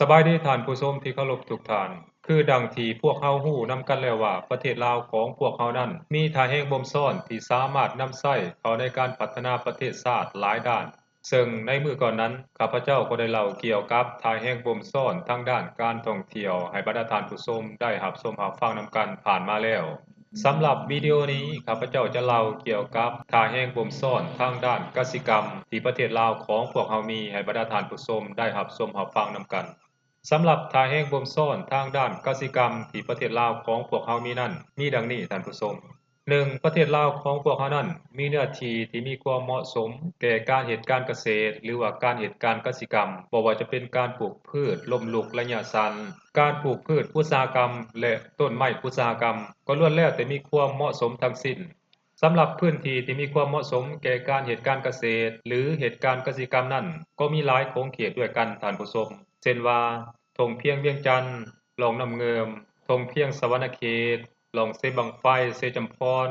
ສະບາຍດີທ່ານຜູ້ຊົມທີ່ເຄົາລົບທຸກທ່ານ. ຄືດັ່ງທີ່ພວກເຮົາຮູ້ນຳກັນແລ້ວວ່າ ປະເທດລາວຂອງພວກເຮົານັ້ນ ມີທ່າແຮງບົ່ມຊ້ອນທີ່ສາມາດນຳໃຊ້ເຂົ້າໃນການພັດທະນາປະເທດຊາດຫຼາຍດ້ານ. ເຊິ່ງໃນມື້ກ່ອນນັ້ນ ຂ້າພະເຈົ້າກໍໄດ້ເລົ່າກ່ຽວກັບທ່າແຮງບົ່ມຊ້ອນທາງດ້ານການທ່ອງທ່ຽວໃຫ້ບັນດາທ່ານຜູ້ຊົມໄດ້ຮັບຊົມຮັບຟັງນຳກັນຜ່ານມາແລ້ວ. ສຳລັບວິດີໂອນີ້ ຂ້າພະເຈົ້າຈະເລົ່າກ່ຽວກັບທ່າແຮງບົ່ມຊ້ອນທາງດ້ານກະສິກຳທີ່ປະເທດລາວຂອງພວກເຮົາມີໃຫ້ບັນດາທ່ານຜູ້ຊົມໄດ້ຮັບຊົມຮັບຟັງນຳກັນ. ສຳລັບທ່າແຮງບົ່ມຊ້ອນທາງດ້ານກະສິກຳທີ່ປະເທດລາວຂອງພວກເຮົາມີນັ້ນ ມີດັ່ງນີ້ທ່ານຜູ້ຊົມ. ໜຶ່ງ, ປະເທດລາວຂອງພວກເຮົານັ້ນ ມີເນື້ອທີ່ທີ່ມີຄວາມເໝາະສົມແກ່ການເຮັດການກະເສດ ຫຼືວ່າການເຮັດການກະສິກຳ, ບໍ່ວ່າຈະເປັນການປູກພືດລົ້ມລຸກໄລຍະສັ້ນ, ການປູກພືດອຸດສາຫະກຳ ແລະ ຕົ້ນໄມ້ອຸດສາຫະກຳ ກໍລ້ວນແລ້ວແຕ່ມີຄວາມເໝາະສົມທັງສິ້ນ. ສຳລັບພື້ນທີ່ທີ່ມີຄວາມເໝາະສົມແກ່ການເຮັດການກະເສດ ຫຼື ເຮັດການກະສິກຳນັ້ນ ກໍມີຫຼາຍຂົງເຂດດ້ວຍກັນທ່ານຜູ້ຊົມ, ເຊັ່ນວ່າ ທົ່ງພຽງວຽງຈັນ, ລ່ອງນ້ຳເງິມ, ທົ່ງພຽງສະຫວັນນະເຂດ, ລ່ອງເຊບັ້ງໄຟ, ເຊຈຳພອນ,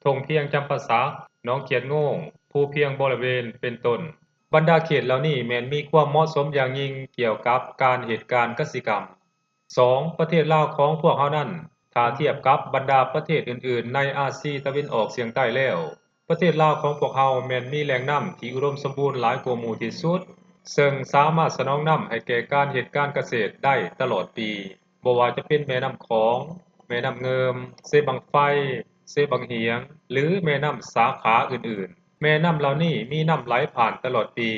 ທົ່ງພຽງຈຳປາສັກ, ໜອງຂຽດໂງ່ງ, ພູພຽງບໍລະເວນ ເປັນຕົ້ນ. ບັນດາເຂດເຫຼົ່ານີ້ແມ່ນມີຄວາມເໝາະສົມຢ່າງຍິ່ງກ່ຽວກັບການເຮັດການກະສິກຳ. ສອງ, ປະເທດລາວຂອງພວກເຮົານັ້ນ ຖ້າທຽບກັບບັນດາປະເທດອື່ນໆໃນອາຊີຕາເວັນອອກສຽງໃຕ້ແລ້ວ, ປະເທດລາວຂອງພວກເຮົາແມ່ນມີແຫຼ່ງນ້ຳທີ່ອຸດົມສົມບູນຫຼາຍກວ່າໝູ່ທີ່ສຸດ, ເຊິ່ງສາມາດສະໜອງນ້ຳໃຫ້ແກ່ການເຮັດການກະເສດໄດ້ຕະຫຼອດປີ, ບໍ່ວ່າຈະເປັນແມ່ນ້ຳຂອງ, ແມ່ນ້ຳເງິມ, ເຊບັ້ງໄຟ, ເຊບັ້ງຫຽງ ຫຼື ແມ່ນ້ຳສາຂາອື່ນໆ. ແມ່ນ້ຳເຫຼົ່ານີ້ມີນ້ຳໄຫຼຜ່ານຕະຫຼອດປີ.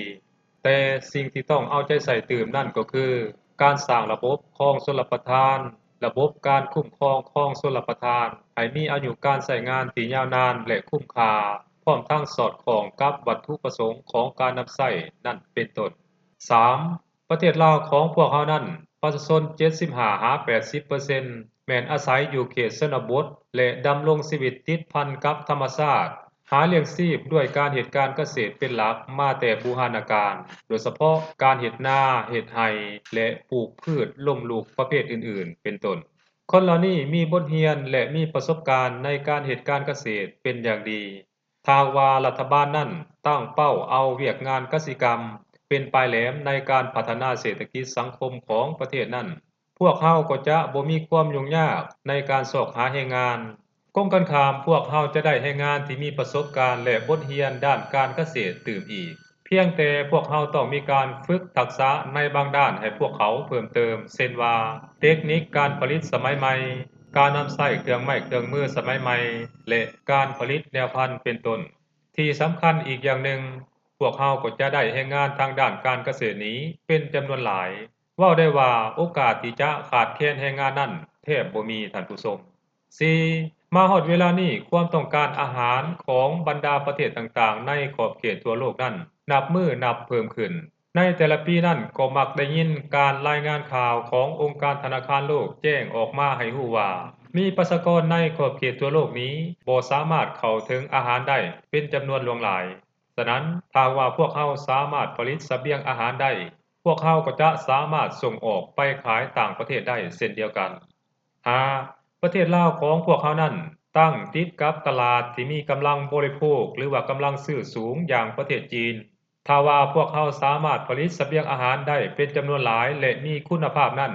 ແຕ່ສິ່ງທີ່ຕ້ອງເອົາໃຈໃສ່ຕື່ມນັ້ນກໍຄື ການສ້າງລະບົບຄອງຊົນລະປະທານ, ລະບົບການຄຸ້ມຄອງຄອງຊົນລະປະທານ ໃຫ້ມີອາຍຸການໃຊ້ງານທີ່ຍາວນານ ແລະ ຄຸ້ມຄ່າ, ພ້ອມທັງສອດຄ່ອງກັບວັດຖຸປະສົງຂອງການນຳໃຊ້ນັ້ນເປັນຕົ້ນ. ສາມ, ປະເທດລາວຂອງພວກເຮົານັ້ນ ປະຊາຊົນເຈັດສິບຫ້າຫາແປດສິບເປີເຊັນ ແມ່ນອາໄສຢູ່ເຂດຊົນນະບົດ ແລະ ດຳລົງຊີວິດຕິດພັນກັບທຳມະຊາດ, ຫາລ້ຽງຊີບດ້ວຍການເຮັດການກະເສດເປັນຫຼັກມາແຕ່ບູຮານະການ, ໂດຍສະເພາະການເຮັດນາ, ເຮັດໄຮ່ ແລະ ປູກພືດລົ້ມລຸກປະເພດອື່ນໆ ເປັນຕົ້ນ. ຄົນເຫຼົ່ານີ້ມີບົດຮຽນ ແລະ ມີປະສົບການໃນການເຮັດການກະເສດເປັນຢ່າງດີ. ຖ້າຫາກວ່າລັດຖະບານນັ້ນຕັ້ງເປົ້າເອົາວຽກງານກະສິກຳເປັນປາຍແຫຼມໃນການພັດທະນາເສດຖະກິດສັງຄົມຂອງປະເທດນັ້ນ, ພວກເຮົາກໍຈະບໍ່ມີຄວາມຫຍຸ້ງຍາກໃນການຊອກຫາແຮງງານ. ກົງກັນຂ້າມ, ພວກເຮົາຈະໄດ້ແຮງງານທີ່ມີປະສົບການ ແລະ ບົດຮຽນດ້ານການກະເສດຕື່ມອີກ. ພຽງແຕ່ພວກເຮົາຕ້ອງມີການຝຶກທັກສະໃນບາງດ້ານໃຫ້ພວກເຂົາເພີ່ມເຕີມ, ເຊັ່ນວ່າ ເຕັກນິກການຜະລິດສະໄໝໃໝ່, ການນຳໃຊ້ເຄື່ອງໄມ້ເຄື່ອງມືສະໄໝໃໝ່ ແລະ ການຜະລິດແນວພັນ ເປັນຕົ້ນ. ທີ່ສຳຄັນອີກຢ່າງໜຶ່ງ, ພວກເຮົາກໍຈະໄດ້ແຮງງານທາງດ້ານການກະເສດນີ້ເປັນຈຳນວນຫຼາຍ. ເວົ້າໄດ້ວ່າໂອກາດທີ່ຈະຂາດແຄນແຮງງານນັ້ນແທບບໍ່ມີ, ທ່ານຜູ້ຊົມ. ສີ່, ມາຮອດເວລານີ້ ຄວາມຕ້ອງການອາຫານຂອງບັນດາປະເທດຕ່າງໆໃນຂອບເຂດທົ່ວໂລກນັ້ນ ນັບມື້ນັບເພີ່ມຂຶ້ນ. ໃນແຕ່ລະປີນັ້ນກໍມັກໄດ້ຍິນການລາຍງານຂ່າວຂອງອົງການທະນາຄານໂລກແຈ້ງອອກມາໃຫ້ຮູ້ວ່າ ມີປະຊາກອນໃນຂອບເຂດທົ່ວໂລກນີ້ບໍ່ສາມາດເຂົ້າເຖິງອາຫານໄດ້ເປັນຈຳນວນຫຼວງຫຼາຍ. ສະນັ້ນ, ຖ້າຫາກວ່າພວກເຮົາສາມາດຜະລິດສະບຽງອາຫານໄດ້, ພວກເຮົາກໍຈະສາມາດສົ່ງອອກໄປຂາຍຕ່າງປະເທດໄດ້ເຊັ່ນດຽວກັນ. ຫ້າ, ປະເທດລາວຂອງພວກເຮົານັ້ນຕັ້ງຕິດກັບຕະຫຼາດທີ່ມີກຳລັງບໍລິໂພກ ຫຼືວ່າກຳລັງຊື້ສູງຢ່າງປະເທດຈີນ. ຖ້າວ່າພວກເຮົາສາມາດຜະລິດສະບຽງອາຫານໄດ້ເປັນຈຳນວນຫຼາຍ ແລະ ມີຄຸນນະພາບນັ້ນ,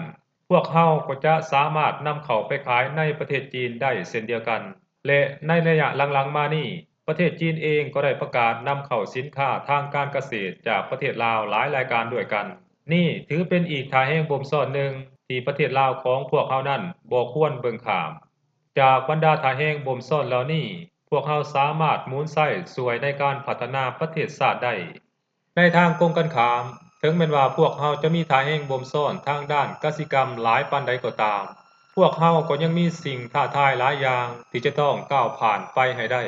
ພວກເຮົາກໍຈະສາມາດນຳເຂົ້າໄປຂາຍໃນປະເທດຈີນໄດ້ເຊັ່ນດຽວກັນ. ແລະ ໃນໄລຍະຫຼັງໆມານີ້, ປະເທດຈີນເອງກໍໄດ້ປະກາດນຳເຂົ້າສິນຄ້າທາງການກະເສດຈາກປະເທດລາວຫຼາຍລາຍການດ້ວຍກັນ. ນີ້ຖືເປັນອີກທ່າແຮງບົ່ມຊ້ອນໜຶ່ງທີ່ປະເທດລາວຂອງພວກເຮົານັ້ນບໍ່ຄວນເບິ່ງຂ້າມ. ຈາກບັນດາທ່າແຮງບົ່ມຊ້ອນເຫຼົ່ານີ້, ພວກເຮົາສາມາດໝູນໃຊ້ຊ່ວຍໃນການພັດທະນາປະເທດຊາດໄດ້. ໃນທາງກົງກັນຂ້າມ, ເຖິງແມ່ນວ່າພວກເຮົາຈະມີທ່າແຮງບົ່ມຊ້ອນທາງດ້ານກະສິກຳຫຼາຍປານໃດກໍຕາມ, ພວກເຮົາກໍຍັງມີສິ່ງທ້າທາຍຫຼາຍຢ່າງທີ່ຈະຕ້ອງກ້າວຜ່ານໄປໃຫ້ໄດ້,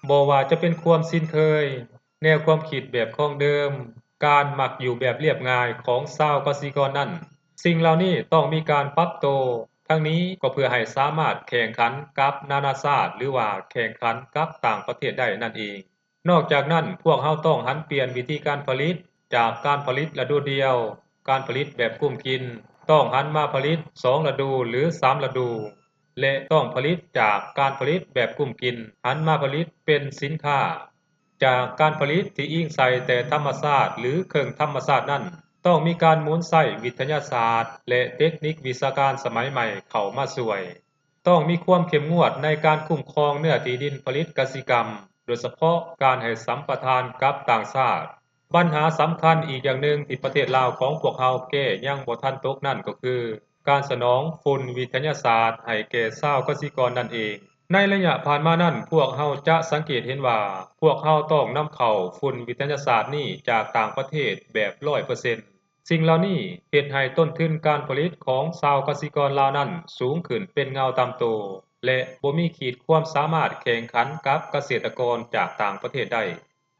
ບໍ່ວ່າຈະເປັນຄວາມຊິນເຄີຍ, ແນວຄວາມຄິດແບບຄອງເດີມ, ການມັກຢູ່ແບບລຽບງ່າຍຂອງຊາວກະສິກອນນັ້ນ. ສິ່ງເຫຼົ່ານີ້ຕ້ອງມີການປັບໂຕ, ທັງນີ້ກໍເພື່ອໃຫ້ສາມາດແຂ່ງຂັນກັບນານາຊາດ ຫຼືວ່າແຂ່ງຂັນກັບຕ່າງປະເທດໄດ້ນັ້ນເອງ. ນອກຈາກນັ້ນ, ພວກເຮົາຕ້ອງຫັນປ່ຽນວິທີການຜະລິດ ຈາກການຜະລິດລະດູດຽວ, ການຜະລິດແບບກຸ້ມກິນ, ຕ້ອງຫັນມາຜະລິດສອງລະດູ ຫຼື ສາມລະດູ ແລະ ຕ້ອງຜະລິດຈາກການຜະລິດແບບກຸ້ມກິນ ຫັນມາຜະລິດເປັນສິນຄ້າ, ຈາກການຜະລິດທີ່ອີງໃສ່ແຕ່ທຳມະຊາດ ຫຼື ເຄິ່ງທຳມະຊາດນັ້ນ, ຕ້ອງມີການໝູນໃຊ້ວິທະຍາສາດ ແລະ ເຕັກນິກວິຊາການສະໄໝໃໝ່ເຂົ້າມາຊ່ວຍ. ຕ້ອງມີຄວາມເຂັ້ມງວດໃນການຄຸ້ມຄອງເນື້ອທີ່ດິນຜະລິດກະສິກຳ, ໂດຍສະເພາະການໃຫ້ສຳປະທານກັບຕ່າງຊາດ. ບັນຫາສຳຄັນອີກຢ່າງໜຶ່ງທີ່ປະເທດລາວຂອງພວກເຮົາແກ້ຍັງບໍ່ທັນຕົກນັ້ນກໍຄື ການສະໜອງຝຸ່ນວິທະຍາສາດໃຫ້ແກ່ຊາວກະສິກອນນັ້ນເອງ. ໃນໄລຍະຜ່ານມານັ້ນ, ພວກເຮົາຈະສັງເກດເຫັນວ່າ ພວກເຮົາຕ້ອງນຳເຂົ້າຝຸ່ນວິທະຍາສາດນີ້ຈາກຕ່າງປະເທດແບບຮ້ອຍເປີເຊັນ. ສິ່ງເຫຼົ່ານີ້ເຮັດໃຫ້ຕົ້ນທຶນການຜະລິດຂອງຊາວກະສິກອນລາວນັ້ນສູງຂຶ້ນເປັນເງົາຕາມໂຕ ແລະ ບໍ່ມີຂີດຄວາມສາມາດແຂ່ງຂັນກັບກະເສດຕະກອນຈາກຕ່າງປະເທດໄດ້.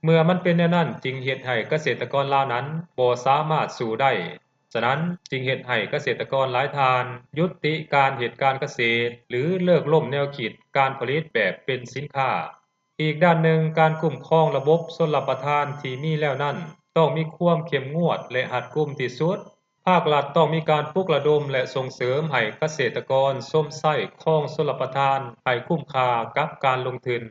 ເມື່ອມັນເປັນແນວນັ້ນ, ຈຶ່ງເຮັດໃຫ້ກະເສດຕະກອນລາວນັ້ນບໍ່ສາມາດສູ້ໄດ້. ສະນັ້ນ, ຈຶ່ງເຮັດໃຫ້ກະເສດຕະກອນຫຼາຍທ່ານຢຸດຕິການເຮັດການກະເສດ ຫຼື ເລີກລົ້ມແນວຄິດການຜະລິດແບບເປັນສິນຄ້າ. ອີກດ້ານໜຶ່ງ, ການຄຸ້ມຄອງລະບົບຊົນລະປະທານທີ່ມີແລ້ວນັ້ນ ຕ້ອງມີຄວາມເຂັ້ມງວດ ແລະ ຮັດກຸມທີ່ສຸດ. ພາກລັດຕ້ອງມີການປຸກລະດົມ ແລະ ສົ່ງເສີມໃຫ້ກະເສດຕະກອນຊົມໃຊ້ຄອງຊົນລະປະທານໃຫ້ຄຸ້ມຄ່າກັບການລົງທຶນ.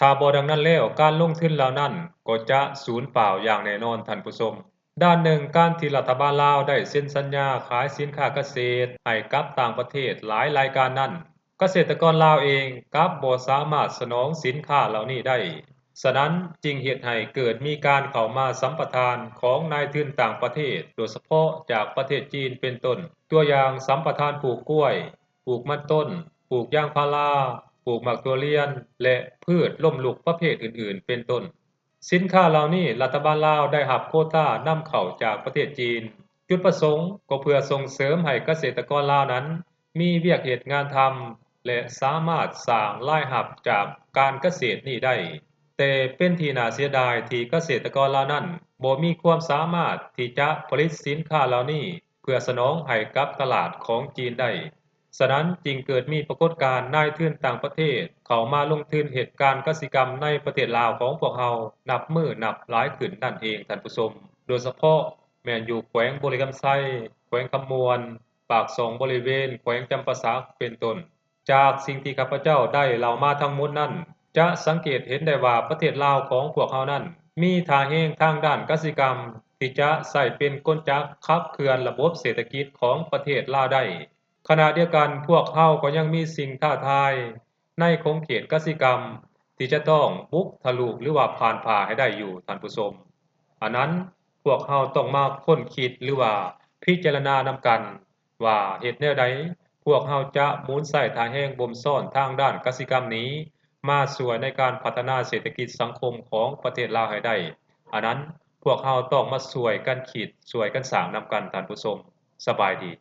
ຖ້າບໍ່ດັ່ງນັ້ນແລ້ວ, ການລົງທຶນເຫຼົ່ານັ້ນກໍຈະສູນເປົ່າຢ່າງແນ່ນອນ, ທ່ານຜູ້ຊົມ. ດ້ານໜຶ່ງ, ການທີ່ລັດຖະບານລາວໄດ້ເຊັນສັນຍາຂາຍສິນຄ້າກະເສດໃຫ້ກັບຕ່າງປະເທດຫຼາຍລາຍການນັ້ນ, ກະເສດຕະກອນລາວເອງກັບບໍ່ສາມາດສະໜອງສິນຄ້າເຫຼົ່ານີ້ໄດ້. ສະນັ້ນ, ຈຶ່ງເຮັດໃຫ້ເກີດມີການເຂົ້າມາສຳປະທານຂອງນາຍທຶນຕ່າງປະເທດ, ໂດຍສະເພາະຈາກປະເທດຈີນເປັນຕົ້ນ. ຕົວຢ່າງ, ສຳປະທານປູກກ້ວຍ, ປູກມັນຕົ້ນ, ປູກຢາງພາລາ, ປູກໝາກຖົ່ວລຽນ ແລະ ພືດລົ້ມລຸກປະເພດອື່ນໆ ເປັນຕົ້ນ. ສິນຄ້າເຫຼົ່ານີ້ ລັດຖະບານລາວໄດ້ຮັບໂຄຕ້ານຳເຂົ້າຈາກປະເທດຈີນ. ຈຸດປະສົງກໍເພື່ອສົ່ງເສີມໃຫ້ກະເສດຕະກອນລາວນັ້ນມີວຽກເຮັດງານທຳ ແລະ ສາມາດສ້າງລາຍຮັບຈາກການກະເສດນີ້ໄດ້. ແຕ່ເປັນທີ່ໜ້າເສຍດາຍທີ່ກະເສດຕະກອນລາວນັ້ນບໍ່ມີຄວາມສາມາດທີ່ຈະຜະລິດສິນຄ້າເຫຼົ່ານີ້ ເພື່ອສະໜອງໃຫ້ກັບຕະຫຼາດຂອງຈີນໄດ້. ສະນັ້ນຈຶ່ງເກີດມີປາກົດການນາຍທຶນຕ່າງປະເທດເຂົ້າມາລົງທຶນເຮັດການກະສິກຳໃນປະເທດລາວຂອງພວກເຮົານັບມື້ນັບຫຼາຍຂຶ້ນນັ້ນເອງ, ທ່ານຜູ້ຊົມ, ໂດຍສະເພາະແມ່ນຢູ່ແຂວງບໍລິຄຳໄຊ, ແຂວງຄຳມ່ວນ, ປາກຊ່ອງບໍລິເວນແຂວງຈຳປາສັກເປັນຕົ້ນ. ຈາກສິ່ງທີ່ຂ້າພະເຈົ້າໄດ້ເລົ່າມາທັງໝົດນັ້ນ, ຈະສັງເກດເຫັນໄດ້ວ່າປະເທດລາວຂອງພວກເຮົານັ້ນ ມີທ່າແຮງທາງດ້ານກະສິກຳທີ່ຈະໃຊ້ເປັນກົນຈັກຂັບເຄື່ອນລະບົບເສດຖະກິດຂອງປະເທດລາວໄດ້. ຂະນະດຽວກັນ, ພວກເຮົາກໍຍັງມີສິ່ງທ້າທາຍໃນຂົງເຂດກະສິກຳທີ່ຈະຕ້ອງບຸກທະລຸ ຫຼືວ່າຜ່ານຜ່າໃຫ້ໄດ້ຢູ່, ທ່ານຜູ້ຊົມ. ອັນນັ້ນ, ພວກເຮົາຕ້ອງມາຄົ້ນຄິດ ຫຼືວ່າພິຈາລະນານຳກັນ ວ່າເຮັດແນວໃດພວກເຮົາຈະໝູນໃຊ້ທ່າແຮງບົ່ມຊ້ອນທາງດ້ານກະສິກຳນີ້ ມາຊ່ວຍໃນການພັດທະນາເສດຖະກິດສັງຄົມຂອງປະເທດລາວໃຫ້ໄດ້. ອັນນັ້ນ, ພວກເຮົາຕ້ອງມາຊ່ວຍກັນຄິດ, ຊ່ວຍກັນສ້າງນຳກັນ, ທ່ານຜູ້ຊົມ. ສະບາຍດີ.